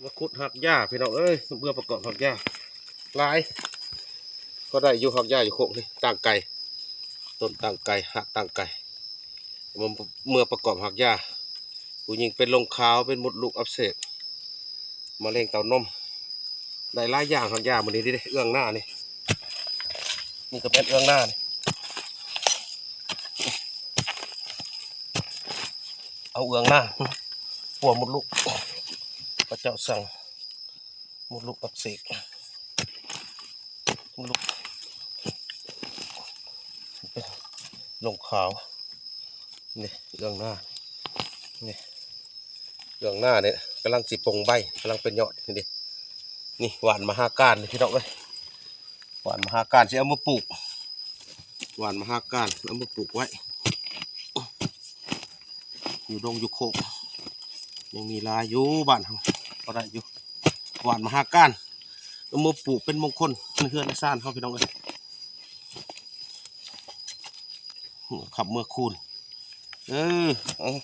ມາຂຸດຮາກຫຍ້າພີ່ນ້ອງເອີຍ ເມື່ອປະກອບຮາກຫຍ້າຫຼາຍ ກໍໄດ້ຢູ່ຮາກຫຍ້າຢູ່ໂຄກນີ້ ຕ່າງໄກ ຕົ້ນຕ່າງໄກ ຮາກຕ່າງໄກ ເມື່ອປະກອບຮາກຫຍ້າ ຜູ້ຍິງເປັນລົງຂາວ ເປັນມົດລູກອັກເສບ ມະເຮັງເຕົ້ານົມ ໄດ້ຫຼາຍຢ່າງຮາກຫຍ້າມື້ນີ້ເດ້ ເອື້ອງໜ້ານີ້ ນີ້ກໍແມ່ນເອື້ອງໜ້ານີ້ ເອົາເອື້ອງໜ້າປົວມົດລູກ ເຂົາເຈົ້າສັ່ງ ມົດລູກອັກເສບ ມົດລູກລົງຂາວ ນີ້ເອື້ອງໜ້າ ນີ້ເອື້ອງໜ້ານີ້ກຳລັງຊິປົ່ງໃບ ກຳລັງເປັນຍອດ ນີ້ເດ້ ນີ້ຫວ່ານມະຫາການນີ້ພີ່ນ້ອງເອີຍ ຫວ່ານມະຫາການຊິເອົາມາປູກ ຫວ່ານມະຫາການເອົາມາປູກໄວ້ ຢູ່ດົງຢູ່ໂຄກ ຍັງມີຫຼາຍຢູ່ບ້ານເຮົາ ພໍໄດ້ຢູ່ ຫວ່ານມະຫາການ ເອົາມາປູກເປັນມົງຄົນໃນເຮືອນໃນຊານເຮົາພີ່ນ້ອງເອີຍ ເມືອຄ່ຳເມືອຄູນ ເອີ ເອົາ